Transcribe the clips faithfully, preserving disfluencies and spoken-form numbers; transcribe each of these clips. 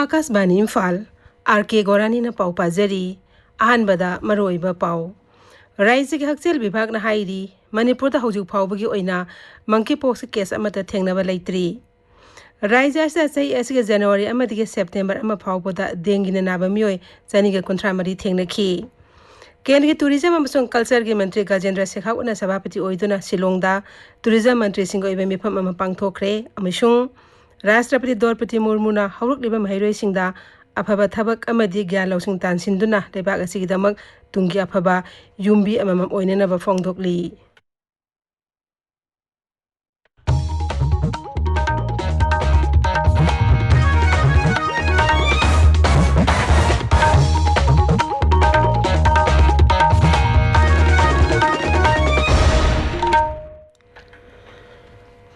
ꯑꯥꯀꯥꯁꯕꯥꯅꯤ Imphal, R ꯀꯦ ꯒꯣꯔꯥꯅꯤꯅ ꯄꯥꯎ ꯄꯥꯖꯔꯤ꯫ ꯑꯍꯥꯟꯕꯗ ꯃꯔꯨꯑꯣꯏꯕ ꯄꯥꯎ꯫ ꯔꯥꯏꯖ꯭ꯌꯒꯤ ꯍꯛꯁꯦꯜ ꯕꯤꯚꯥꯒꯅ ꯍꯥꯏꯔꯤ, ꯃꯅꯤꯄꯨꯔꯗ ꯍꯧꯖꯤꯛ ꯐꯥꯎꯕꯒꯤ ꯑꯣꯏꯅ ꯃꯪꯀꯤ ꯄꯣꯛꯁꯀꯤ ꯀꯦꯁ ꯑꯃꯠꯇ ꯊꯦꯡꯅꯕ ꯂꯩꯇ꯭ꯔꯤ꯫ ꯔꯥꯏꯖ꯭ꯌ ꯑꯁꯤꯗ ꯆꯍꯤ ꯑꯁꯤꯒꯤ ꯖꯅꯋꯥꯔꯤ ꯑꯃꯗꯒꯤ ꯁꯦꯞꯇꯦꯝꯕꯔ ꯑꯃ ꯐꯥꯎꯕꯗ ꯗꯦꯡꯒꯤꯅ ꯅꯥꯕ ꯃꯤꯑꯣꯏ ꯆꯅꯤꯒ ꯀꯨꯟꯊ꯭ꯔꯥ ꯃꯔꯤ ꯊꯦꯡꯅꯈꯤ꯫ ꯀꯦꯟꯗ꯭ꯔꯒꯤ ꯇꯨꯔꯤꯖꯝ ꯑꯃꯁꯨꯡ ꯀꯜꯆꯔꯒꯤ ꯃꯟꯇ꯭ꯔꯤ ꯒꯖꯦꯟꯗ꯭ꯔ ꯁꯦꯈꯥꯋꯠꯅ ꯁꯚꯥꯄꯇꯤ ꯑꯣꯏꯗꯨꯅ ꯁꯤꯂꯣꯡꯗ ꯇꯨꯔꯤꯖꯝ ꯃꯟꯇ꯭ꯔꯤꯁꯤꯡꯒꯤ ꯑꯣꯏꯕ ꯃꯤꯐꯝ ꯑꯃ ꯄꯥꯡꯊꯣꯛꯈ꯭ꯔꯦ ꯑꯃꯁꯨꯡ ꯔꯥꯁꯇ꯭ꯔꯄꯇꯤ ꯗ꯭ꯔꯧꯄꯗꯤ ꯃꯨꯔꯃꯨꯅ ꯍꯧꯔꯛꯂꯤꯕ ꯃꯍꯩꯔꯣꯏꯁꯤꯡꯗ ꯑꯐꯕ ꯊꯕꯛ ꯑꯃꯗꯤ ꯒ꯭ꯌꯥꯟ ꯂꯧꯁꯤꯡ ꯇꯥꯟꯁꯤꯟꯗꯨꯅ ꯂꯩꯕꯥꯛ ꯑꯁꯤꯒꯤꯗꯃꯛ ꯇꯨꯡꯒꯤ ꯑꯐꯕ ꯌꯨꯝꯕꯤ ꯑꯃꯃꯝ ꯑꯣꯏꯅꯅꯕ ꯐꯣꯡꯗꯣꯛꯂꯤ꯫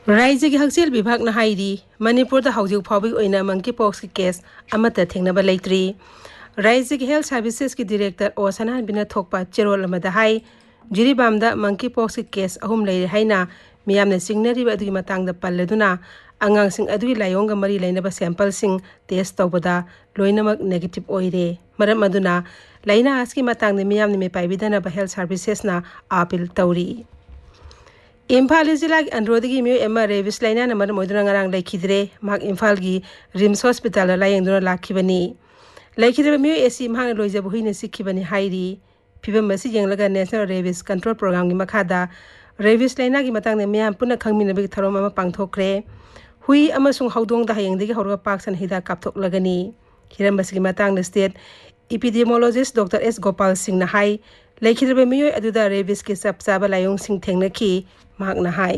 ꯔꯥꯏꯖ꯭ꯌꯒꯤ ꯍꯛꯁꯦꯜ ꯕꯤꯚꯥꯒꯅ ꯍꯥꯏꯔꯤ, ꯃꯅꯤꯄꯨꯔꯗ ꯍꯧꯖꯤꯛ ꯐꯥꯎꯕꯒꯤ ꯑꯣꯏꯅ ꯃꯪꯀꯤ ꯄꯣꯛꯁꯀꯤ ꯀꯦꯁ ꯑꯃꯠꯇ ꯊꯦꯡꯅꯕ ꯂꯩꯇ꯭ꯔꯤ꯫ ꯔꯥꯏꯖ꯭ꯌꯒꯤ ꯍꯦꯜꯊ ꯁꯥꯔꯚꯤꯁꯦꯁꯀꯤ ꯗꯤꯔꯦꯛꯇꯔ ꯑꯣ ꯁꯅꯥꯍꯟꯕꯤꯅ ꯊꯣꯛꯄ ꯆꯦꯔꯣꯜ ꯑꯃꯗ ꯍꯥꯏ, ꯖꯤꯔꯤꯕꯥꯝꯗ ꯃꯪꯀꯤ ꯄꯣꯛꯁꯀꯤ ꯀꯦꯁ ꯑꯍꯨꯝ ꯂꯩꯔꯦ ꯍꯥꯏꯅ ꯃꯤꯌꯥꯝꯅ ꯆꯤꯡꯅꯔꯤꯕ ꯑꯗꯨꯒꯤ ꯃꯇꯥꯡꯗ ꯄꯜꯂꯗꯨꯅ, ꯑꯉꯥꯡꯁꯤꯡ ꯑꯗꯨꯒꯤ ꯂꯥꯏꯑꯣꯡꯒ ꯃꯔꯤ ꯂꯩꯅꯕ ꯁꯦꯝꯄꯜꯁꯤꯡ ꯇꯦꯁ ꯇꯧꯕꯗ ꯂꯣꯏꯅꯃꯛ ꯅꯦꯒꯦꯇꯤꯚ ꯑꯣꯏꯔꯦ꯫ ꯃꯔꯝ ꯑꯗꯨꯅ ꯂꯥꯏꯅꯥ ꯑꯁꯤꯒꯤ ꯃꯇꯥꯡꯗ ꯃꯤꯌꯥꯝꯅ ꯃꯤꯄꯥꯏꯕꯤꯗꯅꯕ ꯍꯦꯜꯊ ꯁꯥꯔꯚꯤꯁꯦꯁꯅ ꯑꯥꯄꯤꯜ ꯇꯧꯔꯤ꯫ ꯏꯝꯐꯥꯜ ꯏꯁ ꯖꯤꯂꯥꯒꯤ ꯑꯟꯗ꯭ꯔꯣꯗꯒꯤ ꯃꯤꯑꯣꯏ ꯑꯃ ꯔꯦꯕꯤꯁ ꯂꯥꯏꯅꯥꯅ ꯃꯔꯝ ꯑꯣꯏꯗꯨꯅ ꯉꯔꯥꯡ ꯂꯩꯈꯤꯗ꯭ꯔꯦ꯫ ꯃꯍꯥꯛ ꯏꯝꯐꯥꯜꯒꯤ ꯔꯤꯝꯁ ꯍꯣꯁꯄꯤꯇꯥꯜꯗ ꯂꯥꯌꯦꯡꯗꯨꯅ ꯂꯥꯛꯈꯤꯕꯅꯤ꯫ ꯂꯩꯈꯤꯗ꯭ꯔꯕ ꯃꯤꯑꯣꯏ ꯑꯁꯤ ꯃꯍꯥꯛꯅ ꯂꯣꯏꯖꯕ ꯍꯨꯏꯅ ꯆꯤꯛꯈꯤꯕꯅꯤ ꯍꯥꯏꯔꯤ꯫ ꯐꯤꯕꯝ ꯑꯁꯤ ꯌꯦꯡꯂꯒ ꯅꯦꯁꯅꯦꯜ ꯔꯦꯕꯤꯁ ꯀꯟꯇ꯭ꯔꯣꯜ ꯄ꯭ꯔꯣꯒ꯭ꯔꯥꯝꯒꯤ ꯃꯈꯥꯗ ꯔꯦꯕꯤꯁ ꯂꯥꯏꯅꯥꯒꯤ ꯃꯇꯥꯡꯗ ꯃꯤꯌꯥꯝ ꯄꯨꯟꯅ ꯈꯪꯃꯤꯟꯅꯕꯒꯤ ꯊꯧꯔꯝ ꯑꯃ ꯄꯥꯡꯊꯣꯛꯈ꯭ꯔꯦ꯫ ꯍꯨꯏ ꯑꯃꯁꯨꯡ ꯍꯧꯗꯣꯡꯗ ꯍꯌꯦꯡꯗꯒꯤ ꯍꯧꯔꯒ ꯄꯥꯛ ꯁꯟꯅ ꯍꯤꯗꯥꯛ ꯀꯥꯞꯊꯣꯛꯂꯒꯅꯤ꯫ ꯍꯤꯔꯝ ꯑꯁꯤꯒꯤ ꯃꯇꯥꯡꯗ ꯁ꯭ꯇꯦꯠ ꯏꯄꯤꯗꯤꯃꯣꯂꯣꯖꯤꯁ ꯗꯣꯛꯇꯔ ꯑꯦꯁ ꯒꯣꯄꯥꯜ ꯁꯤꯡꯅ ꯍꯥꯏ, ꯂꯩꯈꯤꯗ꯭ꯔꯕ ꯃꯤꯑꯣꯏ ꯑꯗꯨꯗ ꯔꯦꯕꯤꯁꯀꯤ ꯆꯞ ꯆꯥꯕ ꯂꯥꯏꯑꯣꯡꯁꯤꯡ ꯊꯦꯡꯅꯈꯤ꯫ ꯃꯍꯥꯛꯅ ꯍꯥꯏ,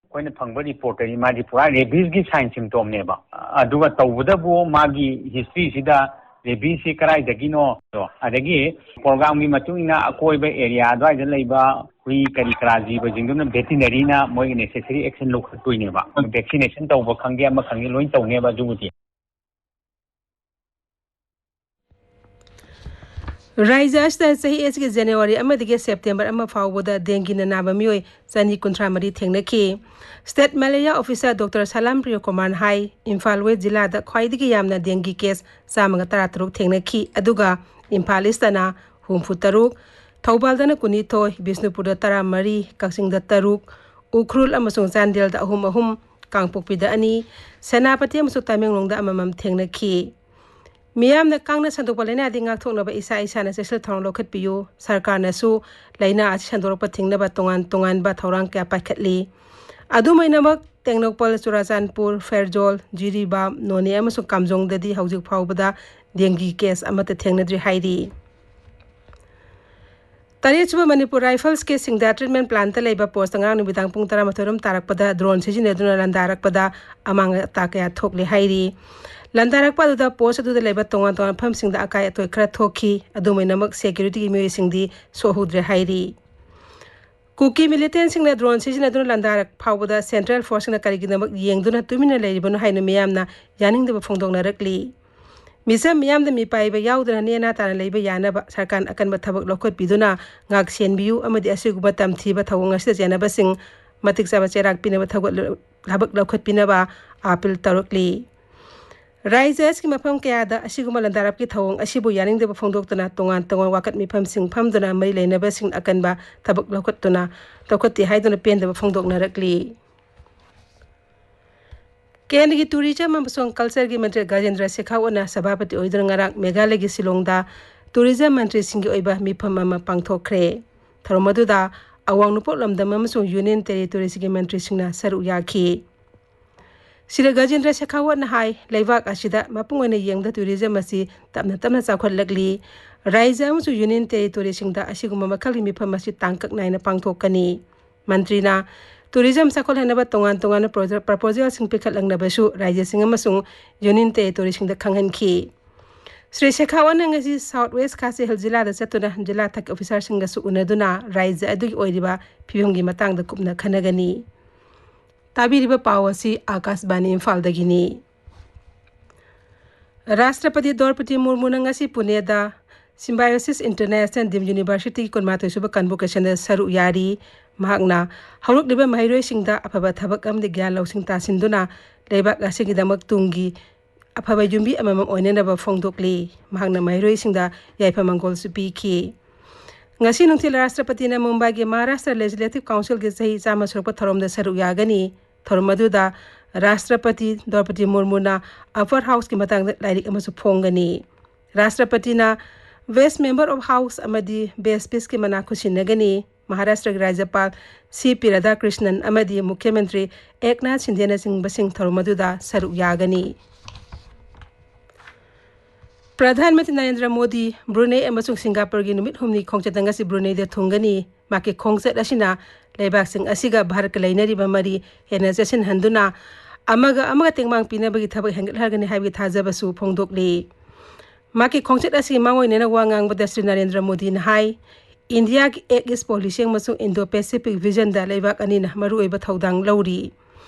ꯑꯩꯈꯣꯏꯅ ꯐꯪꯕ ꯔꯤꯄꯣꯔꯠꯇꯗꯤ ꯃꯥꯗꯤ ꯄꯨꯔꯥ ꯔꯦꯕꯤꯁꯀꯤ ꯁꯥꯏꯟ ꯁꯤꯝꯇꯣꯝꯅꯦꯕ꯫ ꯑꯗꯨꯒ ꯇꯧꯕꯗꯕꯨ ꯃꯥꯒꯤ ꯍꯤꯁꯇ꯭ꯔꯤꯁꯤꯗ ꯔꯦꯕꯤꯁꯁꯤ ꯀꯗꯥꯏꯗꯒꯤꯅꯣ, ꯑꯗꯒꯤ ꯄ꯭ꯔꯣꯒ꯭ꯔꯥꯝꯒꯤ ꯃꯇꯨꯡ ꯏꯟꯅ ꯑꯀꯣꯏꯕ ꯑꯦꯔꯤꯌꯥ ꯑꯗꯨꯋꯥꯏꯗ ꯂꯩꯕ ꯍꯨꯏ ꯀꯔꯤ ꯀꯔꯥ ꯖꯤꯕꯁꯤꯡꯗꯨꯅ ꯚꯦꯇꯤꯅꯔꯤꯅ ꯃꯣꯏꯒꯤ ꯅꯦꯁꯦꯁꯔꯤ ꯑꯦꯛꯁꯟ ꯂꯧꯈꯠꯇꯣꯏꯅꯦꯕ꯫ ꯚꯦꯛꯁꯤꯅꯦꯁꯟ ꯇꯧꯕ ꯈꯪꯗꯦ, ꯑꯃ ꯈꯪꯗꯦ, ꯂꯣꯏ ꯇꯧꯅꯦꯕ ꯑꯗꯨꯕꯨꯗꯤ꯫ ꯔꯥꯖ꯭ꯌ ꯑꯁꯤꯗ ꯆꯍꯤ ꯑꯁꯤꯒꯤ ꯖꯅꯋꯥꯔꯤ ꯑꯃꯗꯒꯤ ꯁꯦꯞꯇꯦꯝꯕꯔ ꯑꯃ ꯐꯥꯎꯕꯗ ꯗꯦꯡꯒꯤꯅ ꯅꯥꯕ ꯃꯤꯑꯣꯏ ꯆꯅꯤ ꯀꯨꯟꯊ꯭ꯔꯥ ꯃꯔꯤ ꯊꯦꯡꯅꯈꯤ꯫ State Malaria Officer Doctor Salam Priya Kumarꯅ ꯍꯥꯏ, ꯏꯝꯐꯥꯜ ꯋꯦꯁ ꯖꯤꯂꯥꯗ ꯈ꯭ꯋꯥꯏꯗꯒꯤ ꯌꯥꯝꯅ ꯗꯦꯡꯒꯤ ꯀꯦꯁ ꯆꯥꯝꯃꯒ ꯇꯔꯥꯇꯔꯨꯛ ꯊꯦꯡꯅꯈꯤ, ꯑꯗꯨꯒ ꯏꯝꯐꯥꯜ ꯏꯁꯇꯅ ꯍꯨꯝꯐꯨꯇꯔꯨꯛ, ꯊꯧꯕꯥꯜꯗꯅ ꯀꯨꯟꯅꯤꯊꯣꯏ, ꯕꯤꯁꯅꯨꯄꯨꯔꯗ ꯇꯔꯥꯃꯔꯤ, ꯀꯛꯆꯤꯡꯗ ꯇꯔꯨꯛ, ꯎꯈ꯭ꯔꯨꯜ ꯑꯃꯁꯨꯡ ꯆꯥꯟꯗꯦꯜꯗ ꯑꯍꯨꯝ ꯑꯍꯨꯝ, ꯀꯥꯡꯄꯣꯛꯄꯤꯗ ꯑꯅꯤ, ꯁꯦꯅꯥꯄꯇꯤ ꯑꯃꯁꯨꯡ ꯇꯃꯦꯡꯂꯣꯡꯗ ꯑꯃꯃꯝ ꯊꯦꯡꯅꯈꯤ꯫ ꯃꯤꯌꯥꯝꯅ ꯀꯥꯡꯅ ꯁꯟꯗꯣꯛꯄ ꯂꯥꯏꯅꯥꯗꯒꯤ ꯉꯥꯛꯊꯣꯛꯅꯕ ꯏꯁꯥ ꯏꯁꯥꯅ ꯆꯦꯛꯁꯤꯜ ꯊꯧꯔꯥꯡ ꯂꯧꯈꯠꯄꯤꯌꯨ꯫ ꯁꯔꯀꯥꯔꯅꯁꯨ ꯂꯥꯏꯅꯥ ꯑꯁꯤ ꯁꯟꯗꯣꯔꯛꯄ ꯊꯤꯡꯅꯕ ꯇꯣꯉꯥꯟ ꯇꯣꯉꯥꯟꯕ ꯊꯧꯔꯥꯡ ꯀꯌꯥ ꯄꯥꯏꯈꯠꯂꯤ꯫ ꯑꯗꯨꯝ ꯑꯣꯏꯅꯃꯛ, ꯇꯦꯡꯅꯧꯄꯜ, ꯆꯨꯔꯥꯆꯥꯟꯄꯨꯔ, ꯐꯦꯔꯖꯣꯜ, ꯖꯤꯔꯤꯕꯥꯝ, ꯅꯣꯅꯦ ꯑꯃꯁꯨꯡ ꯀꯥꯝꯖꯣꯡꯗꯗꯤ ꯍꯧꯖꯤꯛ ꯐꯥꯎꯕꯗ ꯗꯦꯡꯒꯤ ꯀꯦꯁ ꯑꯃꯠꯇ ꯊꯦꯡꯅꯗ꯭ꯔꯤ ꯍꯥꯏꯔꯤ꯫ ꯇꯔꯦꯠꯁꯨꯕ ꯃꯅꯤꯄꯨꯔ ꯔꯥꯏꯐꯜꯁꯀꯤ ꯁꯤꯡꯗꯥ ꯇ꯭ꯔꯤꯠꯃꯦꯟ ꯄ꯭ꯂꯥꯟꯠꯇ ꯂꯩꯕ ꯄꯣꯁꯇ ꯉꯔꯥꯡ ꯅꯨꯃꯤꯗꯥꯡ ꯄꯨꯡ ꯇꯔꯥꯃꯥꯊꯣꯏ ꯔꯣꯝ ꯇꯥꯔꯛꯄꯗ ꯗ꯭ꯔꯣꯟ ꯁꯤꯖꯤꯟꯅꯗꯨꯅ ꯂꯥꯟꯗꯥꯔꯛꯄꯗ ꯑꯃꯥꯡ ꯑꯇꯥ ꯀꯌꯥ ꯊꯣꯛꯂꯦ ꯍꯥꯏꯔꯤ꯫ ꯂꯥꯟꯗꯥꯔꯛꯄ ꯑꯗꯨꯗ ꯄꯣꯁ ꯑꯗꯨꯗ ꯂꯩꯕ ꯇꯣꯉꯥꯟ ꯇꯣꯉꯥꯟꯕ ꯃꯐꯝꯁꯤꯡꯗ ꯑꯀꯥꯏ ꯑꯇꯣꯏ ꯈꯔ ꯊꯣꯛꯈꯤ꯫ ꯑꯗꯨꯝ ꯑꯣꯏꯅꯃꯛ, ꯁꯦꯀ꯭ꯌꯨꯔꯤꯇꯤꯒꯤ ꯃꯤꯑꯣꯏꯁꯤꯡꯗꯤ ꯁꯣꯛꯍꯧꯗ꯭ꯔꯦ ꯍꯥꯏꯔꯤ꯫ ꯀꯨꯀꯤ ꯃꯤꯂꯤꯇꯦꯟꯁꯤꯡꯅ ꯗ꯭ꯔꯣꯟ ꯁꯤꯖꯤꯟꯅꯗꯨꯅ ꯂꯥꯟꯗꯥꯔꯛ ꯐꯥꯎꯕꯗ ꯁꯦꯟꯇ꯭ꯔꯦꯜ ꯐꯣꯔꯁꯁꯤꯡꯅ ꯀꯔꯤꯒꯤꯗꯃꯛ ꯌꯦꯡꯗꯨꯅ ꯇꯨꯃꯤꯟꯅ ꯂꯩꯔꯤꯕꯅꯣ ꯍꯥꯏꯅ ꯃꯤꯌꯥꯝꯅ ꯌꯥꯅꯤꯡꯗꯕ ꯐꯣꯡꯗꯣꯛꯅꯔꯛꯂꯤ꯫ ꯃꯤꯆꯝ ꯃꯤꯌꯥꯝꯗ ꯃꯤꯄꯥꯏꯕ ꯌꯥꯎꯗꯅ ꯅꯦꯅꯥ ꯇꯥꯅ ꯂꯩꯕ ꯌꯥꯅꯕ ꯁꯔꯀꯥꯔꯅ ꯑꯀꯟꯕ ꯊꯕꯛ ꯂꯧꯈꯠꯄꯤꯗꯨꯅ ꯉꯥꯛ ꯁꯦꯟꯕꯤꯌꯨ ꯑꯃꯗꯤ ꯑꯁꯤꯒꯨꯝꯕ ꯇꯝꯊꯤꯕ ꯊꯧꯑꯣꯡ ꯑꯁꯤꯗ ꯆꯦꯟꯅꯕꯁꯤꯡ ꯃꯇꯤꯛ ꯆꯥꯕ ꯆꯩꯔꯥꯛ ꯄꯤꯅꯕ ꯊꯕꯛ ꯊꯕꯛ ꯂꯧꯈꯠꯄꯤꯅꯕ ꯑꯥꯄꯤꯜ ꯇꯧꯔꯛꯂꯤ꯫ ꯔꯥꯏꯖ꯭ꯌ ꯑꯁꯤꯒꯤ ꯃꯐꯝ ꯀꯌꯥꯗ ꯑꯁꯤꯒꯨꯝꯕ ꯂꯥꯟꯗꯥꯔꯛꯀꯤ ꯊꯧꯑꯣꯡ ꯑꯁꯤꯕꯨ ꯌꯥꯅꯤꯡꯗꯕ ꯐꯣꯡꯗꯣꯛꯇꯨꯅ ꯇꯣꯉꯥꯟ ꯇꯣꯉꯥꯟ ꯋꯥꯀꯠ ꯃꯤꯐꯝꯁꯤꯡ ꯐꯝꯗꯨꯅ ꯃꯔꯤ ꯂꯩꯅꯕꯁꯤꯡ ꯑꯀꯟꯕ ꯊꯕꯛ ꯂꯧꯈꯠꯇꯨꯅ ꯂꯧꯈꯠꯇꯦ ꯍꯥꯏꯗꯨꯅ ꯄꯦꯟꯗꯕ ꯐꯣꯡꯗꯣꯛꯅꯔꯛꯂꯤ꯫ ꯀꯦꯟꯗ꯭ꯔꯒꯤ ꯇꯨꯔꯤꯖꯝ ꯑꯃꯁꯨꯡ ꯀꯜꯆꯔꯒꯤ ꯃꯟꯇ꯭ꯔꯤ ꯒꯖꯦꯟꯗ꯭ꯔ ꯁꯦꯈꯥꯋꯠꯅ ꯁꯚꯥꯄꯇꯤ ꯑꯣꯏꯗꯨꯅ ꯉꯔꯥꯡ ꯃꯦꯘꯥꯂꯌꯒꯤ ꯁꯤꯂꯣꯡꯗ ꯇꯨꯔꯤꯖꯝ ꯃꯟꯇ꯭ꯔꯤꯁꯤꯡꯒꯤ ꯑꯣꯏꯕ ꯃꯤꯐꯝ ꯑꯃ ꯄꯥꯡꯊꯣꯛꯈ꯭ꯔꯦ꯫ ꯊꯧꯔꯝ ꯑꯗꯨꯗ ꯑꯋꯥꯡ ꯅꯣꯡꯄꯣꯛ ꯂꯝꯗꯝ ꯑꯃꯁꯨꯡ ꯌꯨꯅꯤꯌꯟ ꯇꯦꯔꯤꯇꯣꯔꯤꯁꯤꯡꯒꯤ ꯃꯟꯇ꯭ꯔꯤꯁꯤꯡꯅ ꯁꯔꯨꯛ ꯌꯥꯈꯤ꯫ ꯁ꯭ꯔꯤ ꯒꯖꯦꯟꯗ꯭ꯔ ꯁꯦꯈꯥꯋꯠꯅ ꯍꯥꯏ, ꯂꯩꯕꯥꯛ ꯑꯁꯤꯗ ꯃꯄꯨꯡ ꯑꯣꯏꯅ ꯌꯦꯡꯕꯗ ꯇꯨꯔꯤꯖꯝ ꯑꯁꯤ ꯇꯞꯅ ꯇꯞꯅ ꯆꯥꯎꯈꯠꯂꯛꯂꯤ꯫ ꯔꯥꯏꯖ꯭ꯌ ꯑꯃꯁꯨꯡ ꯌꯨꯅꯤꯌꯟ ꯇꯦꯔꯤꯇꯣꯔꯤꯁꯤꯡꯗ ꯑꯁꯤꯒꯨꯝꯕ ꯃꯈꯜꯒꯤ ꯃꯤꯐꯝ ꯑꯁꯤ ꯇꯥꯡꯀꯛ ꯅꯥꯏꯅ ꯄꯥꯡꯊꯣꯛꯀꯅꯤ꯫ ꯃꯟꯇ꯭ꯔꯤꯅ ꯇꯨꯔꯤꯖꯝ ꯆꯥꯎꯈꯠꯍꯟꯅꯕ ꯇꯣꯉꯥꯟ ꯇꯣꯉꯥꯟꯕ ꯄ꯭ꯔꯣꯖꯦ-, ꯄ꯭ꯔꯄꯣꯖꯦꯜꯁꯤꯡ ꯄꯤꯈꯠꯂꯛꯅꯕꯁꯨ ꯔꯥꯏꯖ꯭ꯌꯁꯤꯡ ꯑꯃꯁꯨꯡ ꯌꯨꯅꯤꯌꯟ ꯇꯦꯔꯤꯇꯣꯔꯤꯁꯤꯡꯗ ꯈꯪꯍꯟꯈꯤ꯫ ꯁ꯭ꯔꯤ ꯁꯦꯈꯥꯋꯠꯅ ꯉꯁꯤ ꯁꯥꯎꯠ ꯋꯦꯁ ꯈꯥꯁꯤ ꯍꯤꯜ ꯖꯤꯂꯥꯗ ꯆꯠꯇꯨꯅ ꯖꯤꯂꯥ ꯊꯥꯛꯀꯤ ꯑꯣꯐꯤꯁꯥꯔꯁꯤꯡꯒꯁꯨ ꯎꯅꯗꯨꯅ ꯔꯥꯏꯖ꯭ꯌ ꯑꯗꯨꯒꯤ ꯑꯣꯏꯔꯤꯕ ꯐꯤꯕꯝꯒꯤ ꯃꯇꯥꯡꯗ ꯀꯨꯞꯅ ꯈꯟꯅꯒꯅꯤ꯫ ꯇꯥꯕꯤꯔꯤꯕ ꯄꯥꯎ ꯑꯁꯤ ꯑꯥꯀꯥꯁꯕꯥꯅꯤ ꯏꯝꯐꯥꯜꯗꯒꯤꯅꯤ꯫ ꯔꯥꯁꯇ꯭ꯔꯄꯇꯤ ꯗ꯭ꯔꯧꯄꯗꯤ ꯃꯨꯔꯃꯨꯅ ꯉꯁꯤ ꯄꯨꯅꯦꯗ Symbiosis International Deemed University ꯀꯨꯟꯃꯥꯊꯣꯏ ꯁꯨꯕ Convocation ꯗ ꯁꯔꯨꯛ ꯌꯥꯔꯤ꯫ ꯃꯍꯥꯛꯅ ꯍꯧꯔꯛꯂꯤꯕ ꯃꯍꯩꯔꯣꯏꯁꯤꯡꯗ ꯑꯐꯕ ꯊꯕꯛ ꯑꯃꯗꯤ ꯒ꯭ꯌꯥꯟ ꯂꯧꯁꯤꯡ ꯇꯥꯁꯤꯟꯗꯨꯅ ꯂꯩꯕꯥꯛ ꯑꯁꯤꯒꯤꯗꯃꯛ ꯇꯨꯡꯒꯤ ꯑꯐꯕ ꯌꯨꯝꯕꯤ ꯑꯃꯃꯝ ꯑꯣꯏꯅꯅꯕ ꯐꯣꯡꯗꯣꯛꯂꯤ꯫ ꯃꯍꯥꯛꯅ ꯃꯍꯩꯔꯣꯏꯁꯤꯡꯗ ꯌꯥꯏꯐ ꯃꯪꯒꯣꯜꯁꯨ ꯄꯤꯈꯤ꯫ ꯉꯁꯤ ꯅꯨꯡꯊꯤꯜ ꯔꯥꯁꯇ꯭ꯔꯄꯇꯤꯅ ꯃꯨꯝꯕꯥꯏꯒꯤ ꯃꯍꯥꯔꯥꯁꯇ꯭ꯔ Legislative Council ꯒꯤ ꯆꯍꯤ ꯆꯥꯝꯃ ꯁꯨꯔꯛꯄ ꯊꯧꯔꯝꯗ ꯁꯔꯨꯛ ꯌꯥꯒꯅꯤ꯫ ꯊꯧꯔꯝ ꯑꯗꯨꯗ ꯔꯥꯁꯇ꯭ꯔꯄꯇꯤ ꯗ꯭ꯔꯧꯄꯗꯤ ꯃꯨꯔꯃꯨꯅ Upper House ꯀꯤ ꯃꯇꯥꯡꯗ ꯂꯥꯏꯔꯤꯛ ꯑꯃꯁꯨ ꯐꯣꯡꯒꯅꯤ꯫ ꯔꯥꯁꯇ꯭ꯔꯄꯇꯤꯅ Best Member of House ꯑꯃꯗꯤ Best Speech ꯀꯤ ꯃꯅꯥ ꯈꯨꯠꯁꯤꯟꯅꯒꯅꯤ꯫ ꯃꯍꯥꯔꯥꯁꯇ꯭ꯔꯒꯤ ꯔꯥꯖ꯭ꯌꯄꯥꯜ ꯁꯤ ꯄꯤ ꯔꯥꯙꯥꯀ꯭ꯔꯤꯁꯅꯟ ꯑꯃꯗꯤ ꯃꯨꯈ꯭ꯌ ꯃꯟꯇ꯭ꯔꯤ ꯑꯦꯛꯅꯥꯊ ꯁꯤꯟꯗꯦꯅꯆꯤꯡꯕꯁꯤꯡ ꯊꯧꯔꯝ ꯑꯗꯨꯗ ꯁꯔꯨꯛ ꯌꯥꯒꯅꯤ꯫ ꯄ꯭ꯔꯙꯥꯟ ꯃꯟꯇ꯭ꯔꯤ ꯅꯔꯦꯟꯗ꯭ꯔ ꯃꯣꯗꯤ ꯕ꯭ꯔꯨꯅꯦ ꯑꯃꯁꯨꯡ ꯁꯤꯡꯒꯥꯄꯨꯔꯒꯤ ꯅꯨꯃꯤꯠ ꯍꯨꯝꯅꯤ ꯈꯣꯡꯆꯠꯇ ꯉꯁꯤ ꯕ꯭ꯔꯨꯅꯦꯗ ꯊꯨꯡꯒꯅꯤ꯫ ꯃꯍꯥꯛꯀꯤ ꯈꯣꯡꯆꯠ ꯑꯁꯤꯅ ꯂꯩꯕꯥꯛꯁꯤꯡ ꯑꯁꯤꯒ ꯚꯥꯔꯠꯀ ꯂꯩꯅꯔꯤꯕ ꯃꯔꯤ ꯍꯦꯟꯅ ꯆꯦꯠꯁꯤꯟꯍꯟꯗꯨꯅ ꯑꯃꯒ ꯑꯃꯒ ꯇꯦꯡꯕꯥꯡ ꯄꯤꯅꯕꯒꯤ ꯊꯕꯛ ꯍꯦꯟꯒꯠꯍꯟꯒꯅꯤ ꯍꯥꯏꯕꯒꯤ ꯊꯥꯖꯕꯁꯨ ꯐꯣꯡꯗꯣꯛꯂꯤ꯫ ꯃꯍꯥꯛꯀꯤ ꯈꯣꯡꯆꯠ ꯑꯁꯤꯒꯤ ꯃꯥꯡꯑꯣꯏꯅꯅ ꯋꯥ ꯉꯥꯡꯕꯗ ꯁ꯭ꯔꯤ ꯅꯔꯦꯟꯗ꯭ꯔ ꯃꯣꯗꯤꯅ ꯍꯥꯏ, ꯏꯟꯗꯤꯌꯥꯒꯤ Act East Policy ꯑꯃꯁꯨꯡ Indo-Pacific Vision ꯗ ꯂꯩꯕꯥꯛ ꯑꯅꯤꯅ ꯃꯔꯨꯑꯣꯏꯕ ꯊꯧꯗꯥꯡ ꯂꯧꯔꯤ꯫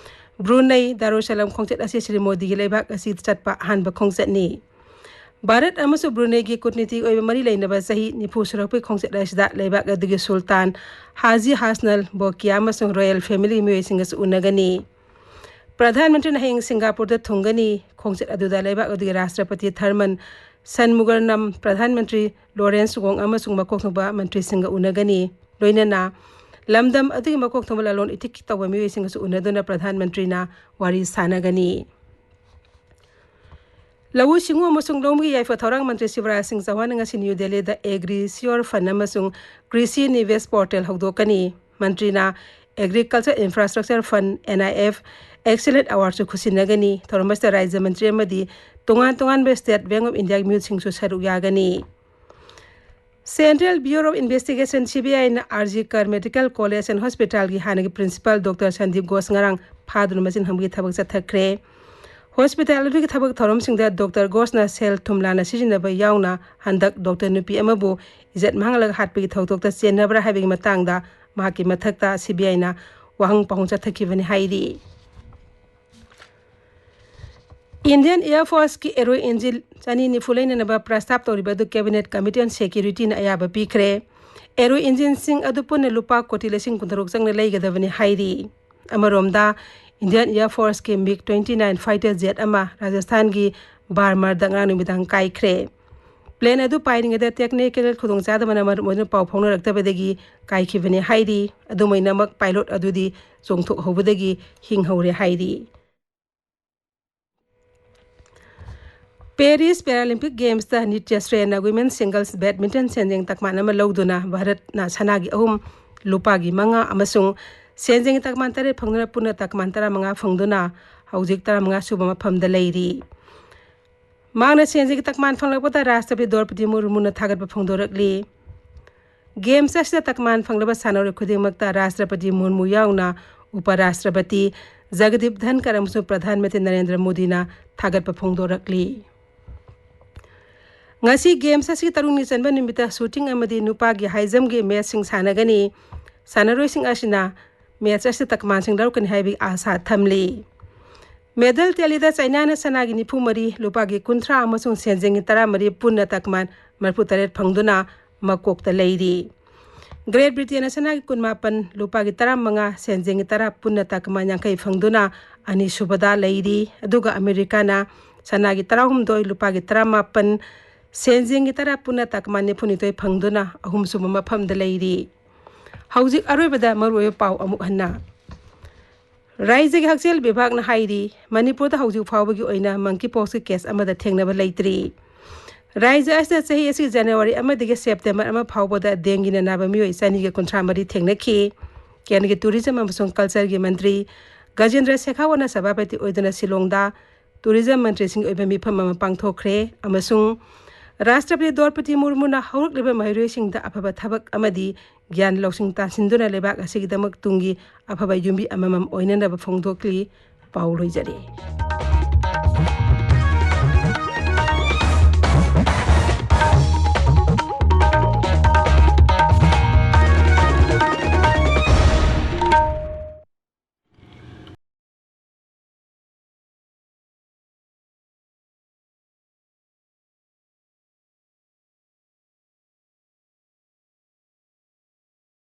ꯕ꯭ꯔꯨꯅꯩ ꯗꯥꯔꯨꯁꯁꯂꯥꯝ ꯈꯣꯡꯆꯠ ꯑꯁꯤ ꯁ꯭ꯔꯤ ꯃꯣꯗꯤꯒꯤ ꯂꯩꯕꯥꯛ ꯑꯁꯤꯗ ꯆꯠꯄ ꯑꯍꯥꯟꯕ ꯈꯣꯡꯆꯠꯅꯤ꯫ ꯚꯥꯔꯠ ꯑꯃꯁꯨꯡ ꯕ꯭ꯔꯨꯅꯩꯒꯤ ꯀꯨꯠꯅꯤꯇꯤꯒꯤ ꯑꯣꯏꯕ ꯃꯔꯤ ꯂꯩꯅꯕ ꯆꯍꯤ ꯅꯤꯐꯨ ꯁꯨꯔꯛꯄꯒꯤ ꯈꯣꯡꯆꯠ ꯑꯁꯤꯗ ꯂꯩꯕꯥꯛ ꯑꯗꯨꯒꯤ ꯁꯨꯜꯇꯥꯟ ꯍꯥꯖꯤ ꯍꯥꯁꯅꯜ ꯕꯣꯀꯤꯌꯥ ꯑꯃꯁꯨꯡ ꯔꯣꯌꯦꯜ ꯐꯦꯃꯤꯂꯤ ꯃꯤꯑꯣꯏꯁꯤꯡꯒꯁꯨ ꯎꯅꯒꯅꯤ꯫ ꯄ꯭ꯔꯙꯥꯟ ꯃꯟꯇ꯭ꯔꯤꯅ ꯍꯌꯦꯡ ꯁꯤꯡꯒꯥꯄꯨꯔꯗ ꯊꯨꯡꯒꯅꯤ꯫ ꯈꯣꯡꯆꯠ ꯑꯗꯨꯗ ꯂꯩꯕꯥꯛ ꯑꯗꯨꯒꯤ ꯔꯥꯁꯇ꯭ꯔꯄꯇꯤ ꯊꯔꯃꯟ ꯁꯟꯃꯨꯒꯔꯅꯝ, ꯄ꯭ꯔꯙꯥꯟ ꯃꯟꯇ꯭ꯔꯤ ꯂꯣꯔꯦꯟꯁ ꯒꯣꯡ ꯑꯃꯁꯨꯡ ꯃꯀꯣꯛ ꯊꯣꯡꯕ ꯃꯟꯇ꯭ꯔꯤꯁꯤꯡꯒ ꯎꯅꯒꯅꯤ꯫ ꯂꯣꯏꯅꯅ ꯂꯝꯗꯝ ꯑꯗꯨꯒꯤ ꯃꯀꯣꯛ ꯊꯣꯡꯕ ꯂꯂꯣꯟ ꯏꯇꯤꯛ ꯇꯧꯕ ꯃꯤꯑꯣꯏꯁꯤꯡꯒꯁꯨ ꯎꯅꯗꯨꯅ ꯄ꯭ꯔꯙꯥꯟ ꯃꯟꯇ꯭ꯔꯤꯅ ꯋꯥꯔꯤ ꯁꯥꯟꯅꯒꯅꯤ꯫ ꯂꯧꯎ ꯁꯤꯡꯎ ꯑꯃꯁꯨꯡ ꯂꯧꯃꯤꯒꯤ ꯌꯥꯏꯐ ꯊꯧꯔꯥꯡ ꯃꯟꯇ꯭ꯔꯤ ꯁꯤꯕꯔꯥꯖ ꯁꯤꯡ ꯆꯧꯍꯥꯟꯅ ꯉꯁꯤ ꯅ꯭ꯌꯨ ꯗꯦꯜꯂꯤꯗ Agri Sure Fund ꯑꯃꯁꯨꯡ ꯀ꯭ꯔꯤꯁꯤ ꯅꯤꯕꯦꯁ ꯄꯣꯔꯇꯦꯜ ꯍꯧꯗꯣꯛꯀꯅꯤ꯫ ꯃꯟꯇ꯭ꯔꯤꯅ Agriculture Infrastructure Fund, N I F, Excellent Awardꯁꯨ ꯈꯨꯠꯁꯤꯟꯅꯒꯅꯤ꯫ ꯊꯧꯔꯝ ꯑꯁꯤꯗ ꯔꯥꯖ꯭ꯌ ꯃꯟꯇ꯭ꯔꯤ ꯑꯃꯗꯤ ꯇꯣꯉꯥꯟ ꯇꯣꯉꯥꯟꯕ State Bank of Indiaꯒꯤ ꯃꯤꯍꯨꯠꯁꯤꯡꯁꯨ ꯁꯔꯨꯛ ꯌꯥꯒꯅꯤ꯫ Central Bureau of Investigation, C B I ꯅ R G Kar Medical College and Hospitalꯒꯤ ꯍꯥꯟꯅꯒꯤ principal Doctor ꯁꯟꯗꯤꯞ ꯘꯣꯁ ꯉꯔꯥꯡ ꯐꯥꯗꯨꯅ ꯃꯆꯤꯟ ꯍꯪꯕꯒꯤ ꯊꯕꯛ ꯆꯠꯊꯈ꯭ꯔꯦ꯫ ꯍꯣꯁꯄꯤꯇꯥꯜ ꯑꯗꯨꯒꯤ ꯊꯕꯛ ꯊꯧꯔꯝꯁꯤꯡꯗ ꯗꯣꯛꯇꯔ ꯘꯣꯁꯅ ꯁꯦꯜ ꯊꯨꯝ ꯂꯥꯟꯅ ꯁꯤꯖꯤꯟꯅꯕ ꯌꯥꯎꯅ ꯍꯟꯗꯛ ꯗꯣꯛꯇꯔ ꯅꯨꯄꯤ ꯑꯃꯕꯨ ꯏꯖꯠ ꯃꯥꯡꯍꯜꯂꯒ ꯍꯥꯠꯄꯒꯤ ꯊꯧꯗꯣꯛꯇ ꯆꯦꯟꯅꯕ꯭ꯔꯥ ꯍꯥꯏꯕꯒꯤ ꯃꯇꯥꯡꯗ ꯃꯍꯥꯛꯀꯤ ꯃꯊꯛꯇ C B I ꯅ ꯋꯥꯍꯪ ꯄꯥꯎꯍꯪ ꯆꯠꯊꯈꯤꯕꯅꯤ ꯍꯥꯏꯔꯤ꯫ Indian Air Forceꯀꯤ ꯑꯦꯔꯣ ꯏꯟꯖꯤꯟ ꯆꯅꯤ ꯅꯤꯐꯨ ꯂꯩꯅꯅꯕ ꯄ꯭ꯔꯁꯇꯥꯞ ꯇꯧꯔꯤꯕ ꯑꯗꯨ Cabinet Committee on Securityꯅ ꯑꯌꯥꯕ ꯄꯤꯈ꯭ꯔꯦ꯫ ꯑꯦꯔꯣ ꯏꯟꯖꯤꯟꯁꯤꯡ ꯑꯗꯨ ꯄꯨꯟꯅ ꯂꯨꯄꯥ ꯀꯣꯇꯤ ꯂꯤꯁꯤꯡ ꯀꯨꯟꯇꯔꯨꯛ ꯆꯪꯅ ꯂꯩꯒꯗꯕꯅꯤ ꯍꯥꯏꯔꯤ꯫ ꯑꯃꯔꯣꯝꯗ, Indian Air Forceꯀꯤ MiG twenty nine fighter jet ꯑꯃ ꯔꯥꯖꯁꯊꯥꯟꯒꯤ ꯕꯥꯔꯃꯔꯗ ꯉꯔꯥꯡ ꯅꯨꯃꯤꯗꯥꯡ ꯀꯥꯏꯈ꯭ꯔꯦ꯫ Plane ꯑꯗꯨ ꯄꯥꯏꯔꯤꯉꯩꯗ technical ꯈꯨꯗꯣꯡꯆꯥꯗꯕꯅ ꯃꯔꯝ ꯑꯣꯏꯗꯨꯅ ꯄꯥꯎ ꯐꯥꯎꯅꯔꯛꯇꯕꯗꯒꯤ ꯀꯥꯏꯈꯤꯕꯅꯤ ꯍꯥꯏꯔꯤ꯫ ꯑꯗꯨꯝ ꯑꯣꯏꯅꯃꯛ, pilot ꯑꯗꯨꯗꯤ ꯆꯣꯡꯊꯣꯛꯍꯧꯕꯗꯒꯤ ꯍꯤꯡꯍꯧꯔꯦ ꯍꯥꯏꯔꯤ꯫ Paris Paralympic Gamesꯇ ꯅꯤꯇ꯭ꯌ ꯁ꯭ꯔꯦꯌꯟꯅ women singles badminton ꯁꯦꯟꯖꯦꯡ ꯇꯛꯃꯥꯟ ꯑꯃ ꯂꯧꯗꯨꯅ ꯚꯥꯔꯠꯅ ꯁꯅꯥꯒꯤ ꯑꯍꯨꯝ, ꯂꯨꯄꯥꯒꯤ ꯃꯉꯥ ꯑꯃꯁꯨꯡ ꯁꯦꯟꯖꯦꯡ ꯇꯛꯃꯥꯟ ꯇꯔꯦꯠ ꯐꯪꯗꯨꯅ ꯄꯨꯟꯅ ꯇꯛꯃꯥꯟ ꯇꯔꯥꯃꯉꯥ ꯐꯪꯗꯨꯅ ꯍꯧꯖꯤꯛ ꯇꯔꯥꯃꯉꯥ ꯁꯨꯕ ꯃꯐꯝꯗ ꯂꯩꯔꯤ꯫ ꯃꯍꯥꯛꯅ ꯁꯦꯟꯖꯦꯡ ꯇꯛꯃꯥꯟ ꯐꯪꯂꯛꯄꯗ ꯔꯥꯁꯇ꯭ꯔꯄꯇꯤ ꯗ꯭ꯔꯧꯄꯗꯤ ꯃꯨꯔꯃꯨꯅ ꯊꯥꯒꯠꯄ ꯐꯣꯡꯗꯣꯔꯛꯂꯤ꯫ Games ꯑꯁꯤꯗ ꯇꯛꯃꯥꯟ ꯐꯪꯂꯕ ꯁꯥꯟꯅꯔꯣꯏ ꯈꯨꯗꯤꯡꯃꯛꯇ ꯔꯥꯁꯇ꯭ꯔꯄꯇꯤ ꯃꯨꯔꯃꯨ ꯌꯥꯎꯅ ꯎꯄ ꯔꯥꯁꯇ꯭ꯔꯄꯇꯤ ꯖꯒꯗꯤꯞ ꯙꯟꯀꯔ ꯑꯃꯁꯨꯡ ꯄ꯭ꯔꯙꯥꯟ ꯃꯟꯇ꯭ꯔꯤ ꯅꯔꯦꯟꯗ꯭ꯔ ꯃꯣꯗꯤꯅ ꯊꯥꯒꯠꯄ ꯐꯣꯡꯗꯣꯔꯛꯂꯤ꯫ ꯉꯁꯤ Games ꯑꯁꯤꯒꯤ ꯇꯔꯨꯛꯅꯤ ꯆꯟꯕ ꯅꯨꯃꯤꯠꯇ shooting ꯑꯃꯗꯤ ꯅꯨꯄꯥꯒꯤ high jumpꯀꯤ matchꯁꯤꯡ ꯁꯥꯟꯅꯒꯅꯤ꯫ ꯁꯥꯟꯅꯔꯣꯏꯁꯤꯡ ꯑꯁꯤꯅ match ꯑꯁꯤꯗ ꯇꯛꯃꯥꯟꯁꯤꯡ ꯂꯧꯔꯛꯀꯅꯤ ꯍꯥꯏꯕꯒꯤ ꯑꯥꯁꯥ ꯊꯝꯂꯤ꯫ Medal tallyꯗ ꯆꯥꯏꯅꯥꯅ ꯁꯅꯥꯒꯤ ꯅꯤꯐꯨ ꯃꯔꯤ, ꯂꯨꯄꯥꯒꯤ ꯀꯨꯟꯊ꯭ꯔꯥ ꯑꯃꯁꯨꯡ ꯁꯦꯟꯖꯦꯡꯒꯤ ꯇꯔꯥꯃꯔꯤ, ꯄꯨꯟꯅ ꯇꯛꯃꯥꯟ ꯃꯔꯤꯐꯨ ꯇꯔꯦꯠ ꯐꯪꯗꯨꯅ ꯃꯀꯣꯛꯇ ꯂꯩꯔꯤ꯫ Great Britainꯅ ꯁꯅꯥꯒꯤ ꯀꯨꯟꯃꯥꯄꯟ, ꯂꯨꯄꯥꯒꯤ ꯇꯔꯥꯃꯉꯥ, ꯁꯦꯟꯖꯦꯡꯒꯤ ꯇꯔꯥ, ꯄꯨꯟꯅ ꯇꯛꯃꯥꯟ ꯌꯥꯡꯈꯩ ꯐꯪꯗꯨꯅ ꯑꯅꯤꯁꯨꯕꯗ ꯂꯩꯔꯤ꯫ ꯑꯗꯨꯒ Americaꯅ ꯁꯅꯥꯒꯤ ꯇꯔꯥꯍꯨꯝꯗꯣꯏ, ꯂꯨꯄꯥꯒꯤ ꯇꯔꯥꯃꯥꯄꯟ, ꯁꯦꯟꯖꯦꯡꯒꯤ ꯇꯔꯥ, ꯄꯨꯟꯅ ꯇꯛꯃꯥꯟ ꯅꯤꯐꯨꯅꯤꯊꯣꯏ ꯐꯪꯗꯨꯅ ꯑꯍꯨꯝꯁꯨꯕ ꯃꯐꯝꯗ ꯂꯩꯔꯤ꯫ ꯍꯧꯖꯤꯛ ꯑꯔꯣꯏꯕꯗ ꯃꯔꯨꯑꯣꯏꯕ ꯄꯥꯎ ꯑꯃꯨꯛ ꯍꯟꯅ꯫ ꯔꯥꯏꯖ꯭ꯌꯒꯤ ꯍꯛꯁꯦꯜ ꯕꯤꯚꯥꯒꯅ ꯍꯥꯏꯔꯤ, ꯃꯅꯤꯄꯨꯔꯗ ꯍꯧꯖꯤꯛ ꯐꯥꯎꯕꯒꯤ ꯑꯣꯏꯅ monkeypoxꯀꯤ case ꯑꯃꯗ ꯊꯦꯡꯅꯕ ꯂꯩꯇ꯭ꯔꯤ꯫ ꯔꯥꯏꯖ꯭ꯌ ꯑꯁꯤꯗ ꯆꯍꯤ ꯑꯁꯤꯒꯤ January ꯑꯃꯗꯒꯤ September ꯑꯃ ꯐꯥꯎꯕꯗ dengueꯅ ꯅꯥꯕ ꯃꯤꯑꯣꯏ ꯆꯅꯤꯒ ꯀꯨꯟꯊ꯭ꯔꯥ ꯃꯔꯤ ꯊꯦꯡꯅꯈꯤ꯫ ꯀꯦꯟꯗ꯭ꯔꯒꯤ Tourism ꯑꯃꯁꯨꯡ Cultureꯒꯤ ꯃꯟꯇ꯭ꯔꯤ ꯒꯖꯦꯟꯗ꯭ꯔ ꯁꯦꯈꯥꯋꯠꯅ ꯁꯚꯥꯄꯇꯤ ꯑꯣꯏꯗꯨꯅ ꯁꯤꯂꯣꯡꯗ tourism ꯃꯟꯇ꯭ꯔꯤꯁꯤꯡꯒꯤ ꯑꯣꯏꯕ ꯃꯤꯐꯝ ꯑꯃ ꯄꯥꯡꯊꯣꯛꯈ꯭ꯔꯦ ꯑꯃꯁꯨꯡ ꯔꯥꯁꯇ꯭ꯔꯄꯇꯤ ꯗ꯭ꯔꯧꯄꯗꯤ ꯃꯨꯔꯃꯨꯅ ꯍꯧꯔꯛꯂꯤꯕ ꯃꯍꯩꯔꯣꯏꯁꯤꯡꯗ ꯑꯐꯕ ꯊꯕꯛ ꯑꯃꯗꯤ ꯒ꯭ꯌꯥꯟ ꯂꯧꯁꯤꯡ ꯇꯥꯟꯁꯤꯟꯗꯨꯅ ꯂꯩꯕꯥꯛ ꯑꯁꯤꯒꯤꯗꯃꯛ ꯇꯨꯡꯒꯤ ꯑꯐꯕ ꯌꯨꯝꯕꯤ ꯑꯃꯃꯝ ꯑꯣꯏꯅꯅꯕ ꯐꯣꯡꯗꯣꯛꯂꯤ꯫ ꯄꯥꯎ ꯂꯣꯏꯖꯔꯦ꯫